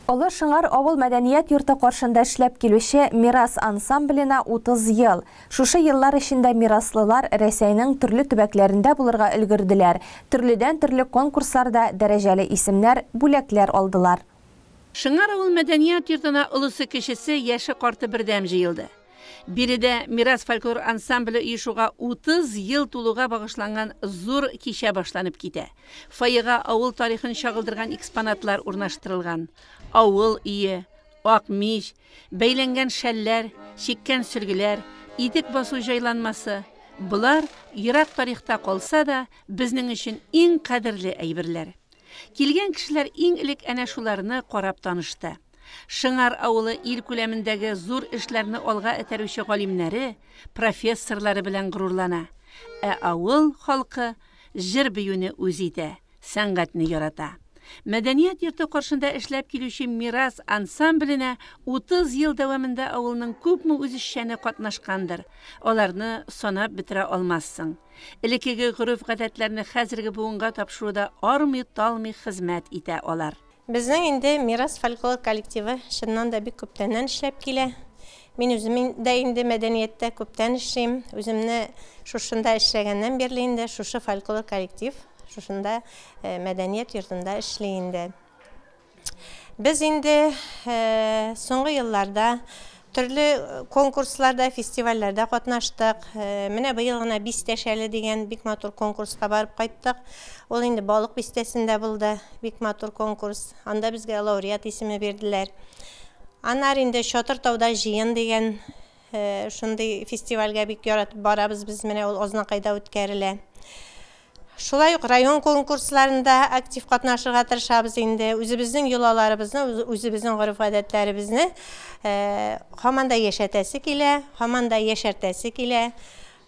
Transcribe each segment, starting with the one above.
Олы Шыңар авыл мәдәният йорты каршында эшләп килүче Мирас ансамбленә 30 ел. Шушы еллар эчендә мираслылар Рәсәйнең төрле төбәкләрендә булырга өлгерделәр, төрледән-төрле конкурсларда дәрәҗәле исемнәр, бүләкләр алдылар. Шыңар авыл мәдәният йортына олысы-кечесе, яше-карты бердәм җыелды. Биредә Мирас фольклор ансамбле оешуга 30 ел тулуга багышланган зур кичә башланып китә. Фойега авыл тарихын чагылдырган экспонатлар урнаштырылган. Авыл өе, ак мич, бәйләнгән шәлләр, чиккән сөлгеләр, итек басу җайланмасы, болар, ерак тарихта калса да, безнең өчен иң кадерле әйберләр. Килгән кешеләр иң элек әнә шуларны карап танышты. Шыңар авылы ил күләмендәге зур эшләрне алга этәрүче галимнәре, профессорлары белән горурлана. Ә авыл халкы җыр-биюне үз итә, сәнгатьне ярата. Мәдәният йорты каршында эшләп килүче Мирас ансамбленә 30 ел дәвамында авылның күпме үзешчәне катнашкандыр, аларны санап бетерә алмассың. Элеккеге гореф-гадәтләрне хәзерге буынга тапшыруда армый-талмый хезмәт итә алар. Безнең инде Мирас фольклор коллективы чыннан да бик күптәннән эшләп килә. Мин үзем дә инде мәдәнияттә күптән эшлим. Үземне шушында эшләгәннән бирле инде шушы фольклор коллектив шушында мәдәният йортында эшли инде. Без инде соңгы елларда төрле конкурсларда, фестивальләрдә катнаштык. Менә быел гына Бистә шәле дигән бик матур конкурска барып кайттык. Ул инде Балык бистәсендә булды. Бик матур конкурс. Анда безгә лауреат исеме бирделәр. Аннары инде Чатыр тауда җыен дигән шундый фестивальгә бик яратып барабыз без. Менә ул Азнакайда үткәрелә. Шулай ук район конкурсларында актив катнашырга тырышабыз инде. Үзебезнең йолаларыбызны, үзебезнең гореф-гадәтләребезне һаман да яшәтәсе килә, һаман да яшәртәсе килә.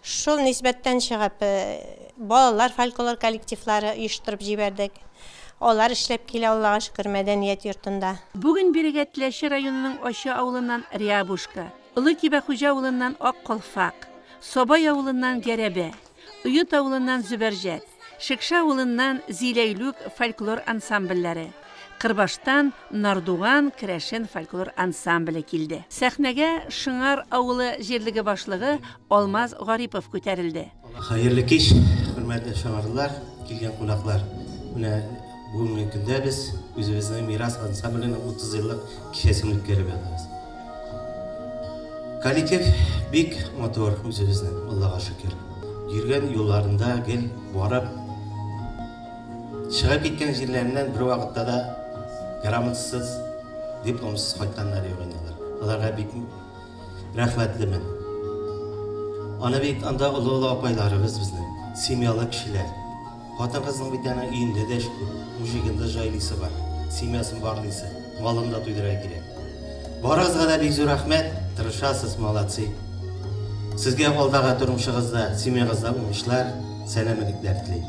Шул нисбәттән чыгып, балалар фольклор коллективлары оештырып җибәрдек. Алар эшләп килә, Аллага шөкер, мәдәният йортында. Бүген бирегә Теләче районының Ачы авылыннан Рябушка, Олы Кибәхуҗа авылыннан Ак калфак, Сабай авылыннан Гәрәбә, Оет авылыннан Зөбәрҗәт, Шекше авылыннан Зиләйлүк фольклор ансамбльләре, Кырбаштан Нардуган керәшен фольклор ансамбле килде. Сәхнәгә Шыңар авылы җирлеге башлыгы Алмаз Гарипов күтәрелде. Хәерле кич, хөрмәтле шыңарлылар, килгән кунаклар. Менә бүгенге көндә без үзебезнең Мирас ансамбленең 30 еллык кичәсен үткәреп ятабыз. Коллектив бик матур үзебезнең, Аллага шөкер. Йөргән юлларында гел барып, чыгып киткән җирләреннән бер вакытта да грамотасыз, дипломсыз кайтканнар юк инде алар. Аларга бик рәхмәтлемен. Аны бит анда олы-олы апайларыбыз безнең, семьялы кешеләр. Хатын-кызның бит әнә өендә дә эш күп, мужигын да җайлыйсы бар, семьясын барлыйсы, малын да туйдырырга кирәк. Барыгызга да бик зур рәхмәт, тырышасыз, молодцы. Сезгә алдагы тормышыгызда, семьягызда уңышлар, сәламәлекләр телим.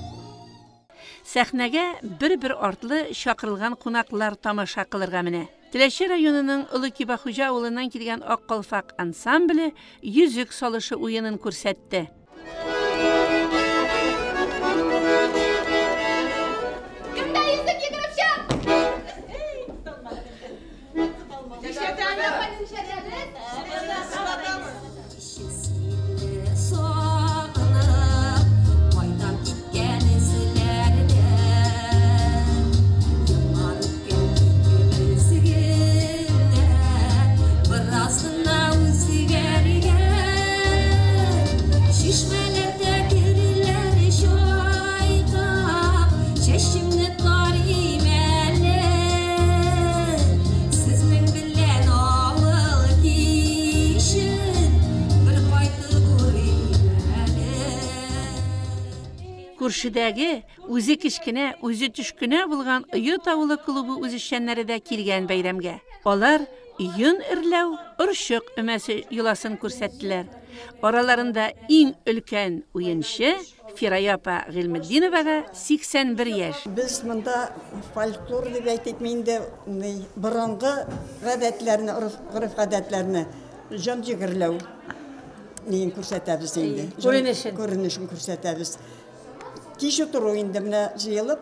Сәхнәгә бер-бер артлы чакырылган кунаклар тамаша кылырга менә. Теләче районының Олы Кибәхуҗа авылыннан килгән Ак калфак ансамбле Йөзек салышы уенын күрсәтте. Кемдә йөзек йөгереп чык! Күршедәге, үзе кечкенә, үзе төшкенә булган Оет авылы клубы үзешчәннәре дә килгән бәйрәмгә. Алар йон эрләү, орчык өмәсе йоласын күрсәттеләр. Араларында иң өлкән уенчы Фирая апа Гыйльметдиновага 81 яшь. Без монда фольклор дип әйтикме инде, борынгы гадәтләрне, гореф-гадәтләрне, җан җегерләү неен күрсәтәбез инде. Күренешен. Күренешен күрсәтәбез. Кич утыру инде менә җыелып,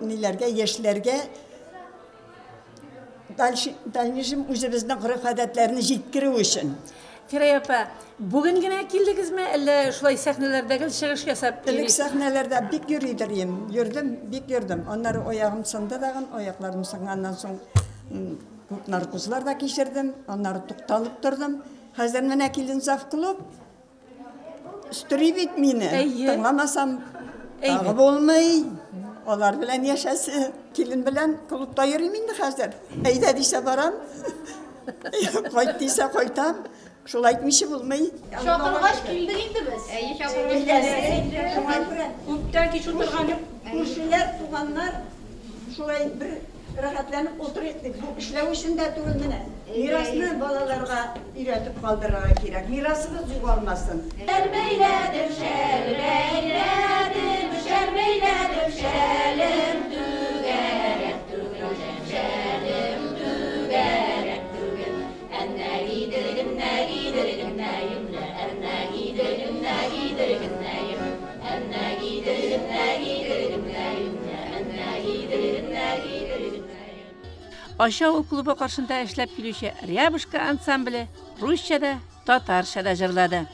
ниләргә, яшьләргә. Дальнейшем үзебезнең гореф-гадәтләрне җиткерү өчен. Фирая апа, бүген генә килдегезме, әллә шулай сәхнәләрдә гел чыгыш ясап Элек сәхнәләрдә бик йөридер идем. Йөрдем, бик йөрдем. Аннары аягым сынды дагын, аякларым сынганнан соң күп наркозлар да кичердем, аннары тукталып тордым. Хәзер менә килдем завклуб. Өстери бит мине. Тыңламасам тагы булмый. Алар белән яшәсе. Килен белән клубта йөрим инде хәзер. Әйдә дисә барам. Кайт дисә кайтам. Шулай итмичә булмый. Чакыргач килдек инде без. Әйе, чакыргач килдек. Шуңа күрә күптән кич утырган юк. Күршеләр, туганнар шулай бер рәхәтләнеп утырыйк дип. Бу эшләү өчен дә түгел менә. Мирасны балаларга өйрәтеп калдырырга кирәк. Мирасыбыз югалмасын. Шәл бәйләдем, шәл бәйләдем, шәл бәйләдем, шәлем түгәрәк түгел, шәлем түгәрәк түгел. Әннә гидергем, нә гидергем, нәемле, әннә гидергем, нә гидергем, нәем. Әннә гидергем, нә гидергем, нәемле, әннә гидергем, нә гидергем, нәем. Ача авыл клубы каршында эшләп килүче Рябушка ансамбле русча да, татарча да җырлады.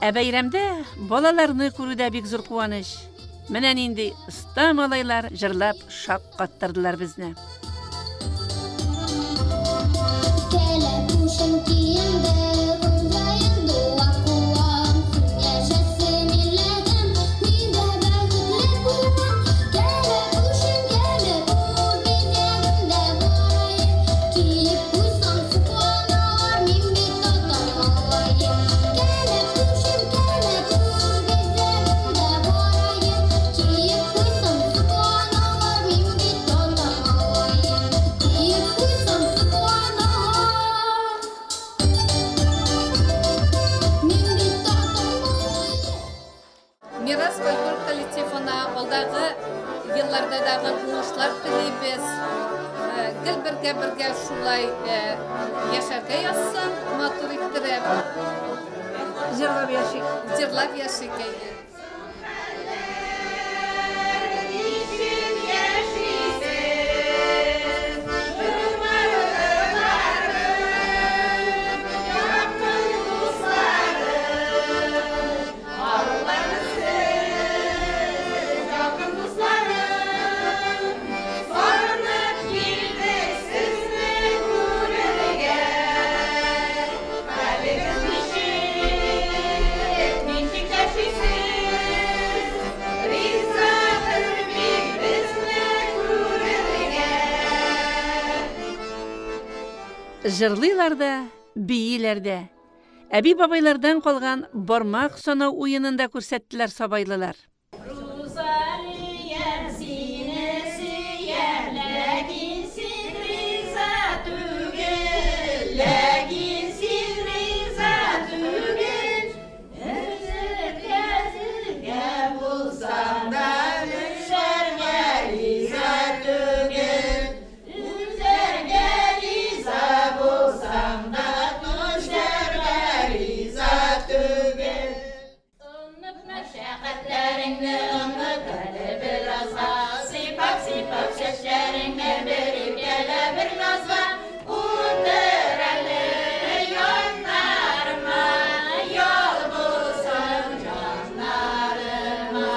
Ә бәйрәмдә балаларны күрү дә бик зур куаныч. Менә нинди оста малайлар җырлап шаккаттырдылар безне. Кәләпүшем киемдә, күзләрем дуа куам, яшәсен милләтем, мин дә бәхетле булам. Кәләпүшем, кәләпүш, бизәгемдә бараем, киеп куйсам сокланалар, мин бит татар малаем. Кәләпүшем, кәләпүш, бизәгемдә бараем, киеп куйсам сокланалар, мин бит татар малаем. Киеп куйсам сокланалар, мин бит татар малаем. Мирас фольклор коллективына алдагы елларда дагы уңышлар телибез. Гел бергә-бергә шулай яшәргә язсын, матур иттереп. Җырлап яшик. Җырлап яшик, әйе. Җырлыйлар да, бииләр дә. Әби-бабайлардан калган бармак санау уенын да күрсәттеләр сабайлылар. Рузалиям, сине сөям, ләкин син риза түгел, ләкин син риза түгел. Өзеккә зергә булсам да, үзәргә риза түгел. Үзәргә риза булсам да, төшәргә риза түгел. Оныт мәшәкатьләреңне, оныт әле беразга, сыйпап-сыйпап чәчләреңне бер иркәлә, бер назга. Утыр әле яннарыма, ял булсын җаннарыма.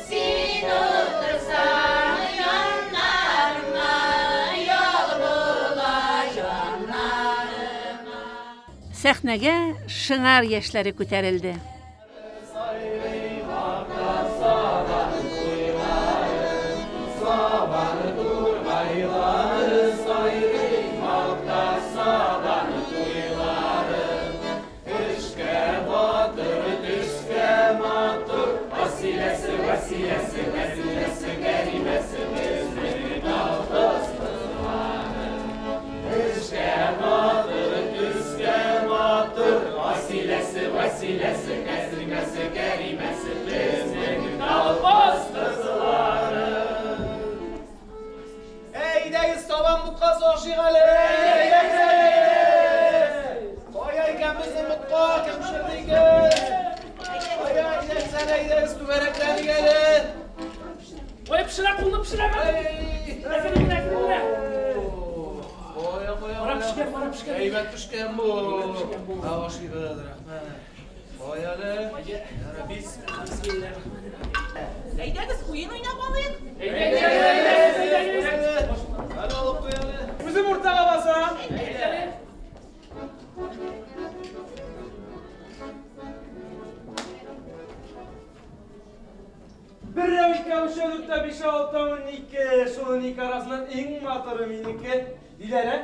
Син утырсаң яннарыма, ял була җаннарыма. Сәхнәгә Шыңар яшьләре күтәрелде. Сабан тургайлары сайрый. Вәсиләсе, Кәсримәсе, Кәримәсе, безнең колхоз кызлары. Әйдәгез, сабан боткасы ашыйк әле! Әйдәгез! Кая икән безнең ботка? Кем пешерде икән? Кая, әйдәгез әле, әйдәгез, түгәрәкләник әле! Ой, пешерә, кулны пешерә! Әзер генә, әзер генә! Кая, кая, Кара пешкән, кара пешкән. Әйбәт пешкән бу. Ә, ашыйбыз, рәхмәт. Кая әле? Әйдәгез, уен уйнап алыйк. Әйдәгез, әйдәгез. Әле алып куй әле. Үзем уртага басам. Берәү, икәү, өчәү, дүртәү, бишәү, алтау, 12. Шул 12 арасыннан иң матуры минеке. Диләрә?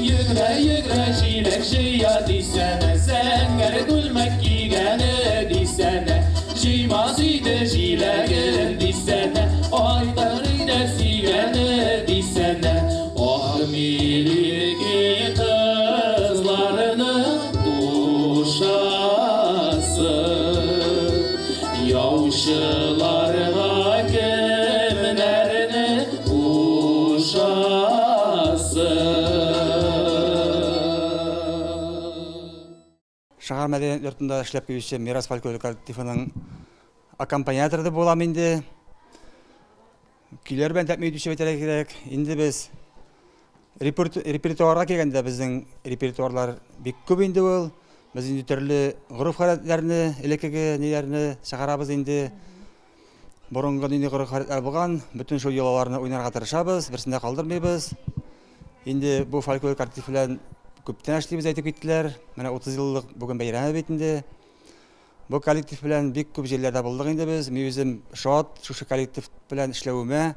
Йөгерә, йөгерә, җиләк җыя дисәнә, зәңгәр күлмәк кигәне дисәнә, җыймас иде җиләген дисәнә, айтар иде сөйгәне дисәнә. Ах, милики кызларының тушасы, яучыларга кемнәрне кушасы. Шәһәр мәдәният йортында эшләп килүче Мирас фольклор коллективының аккомпаниаторы да булам инде. Көйләр белән тәэмин итүче әйтергә кирәк. Инде без репертуарга килгәндә безнең репертуарлар бик күп инде ул. Без инде төрле гореф-гадәтләрне, элеккеге ниләрне чыгарабыз инде. Борынгы нинди гореф-гадәтләр булган, бөтен шул йолаларны уйнарга тырышабыз, берсен дә калдырмыйбыз. Инде бу фольклор коллектив белән күптән эшлибез әйтеп киттеләр. Менә 30 еллык бүген бәйрәме бит инде. Бу коллектив белән бик күп җирләрдә булдык инде без. Мин үзем шат шушы коллектив белән эшләвемә.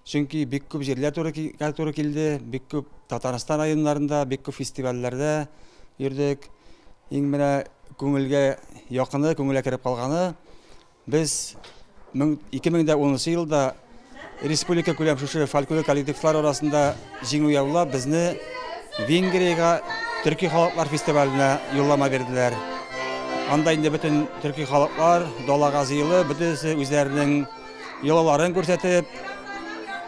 Чөнки бик күп җирләр туры килде, бик күп Татарстан районнарында, бик күп фестивальләрдә йөрдек. Иң менә күңелгә якыны, күңелгә кереп калганы, без 2010 елда республика күләм шушы фольклор коллективлар арасында җиңү яулап, безне Венгриягә төрки халыклар фестиваленә юллама бирделәр. Анда инде бөтен төрки халыклар далага җыелып, бөтенесе үзләренең йолаларын күрсәтеп,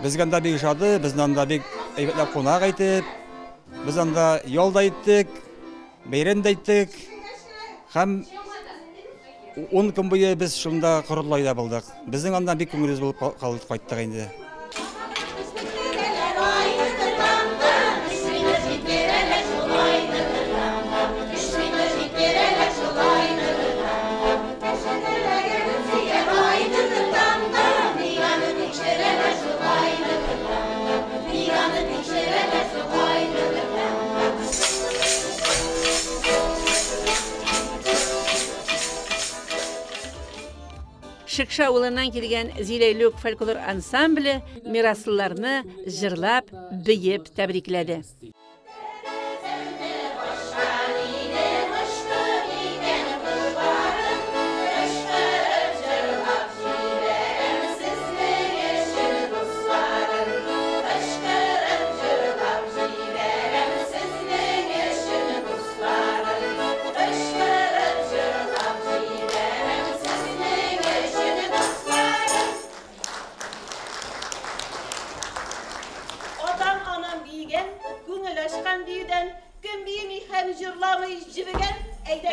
безгә анда бик ошады, безне анда бик әйбәтләп кунак итеп, без анда ял да иттек, бәйрәм дә иттек. Һәм 10 көн буе без шунда Корылтайда булдык. Безнең аннан бик күңелебез булып кайттык инде. Шекше авылыннан килгән Зиләйлүк фольклор ансамбле мираслыларны җырлап, биеп тәбрикләде.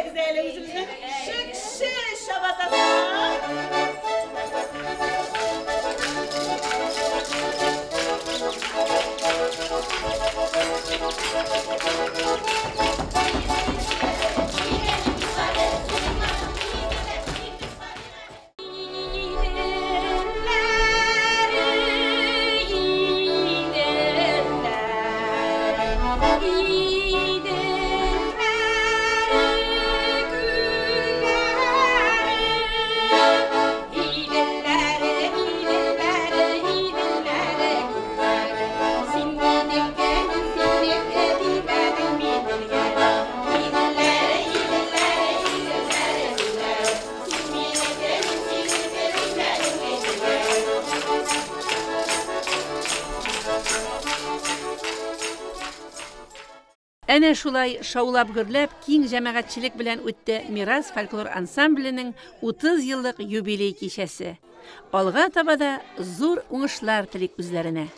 İdenler, Әнә шулай шаулап-гөрләп, киң җәмәгатьчелек белән үтте Мирас фольклор ансамбленең 30 еллык юбилей кичәсе. Алга таба да зур уңышлар телик үзләренә.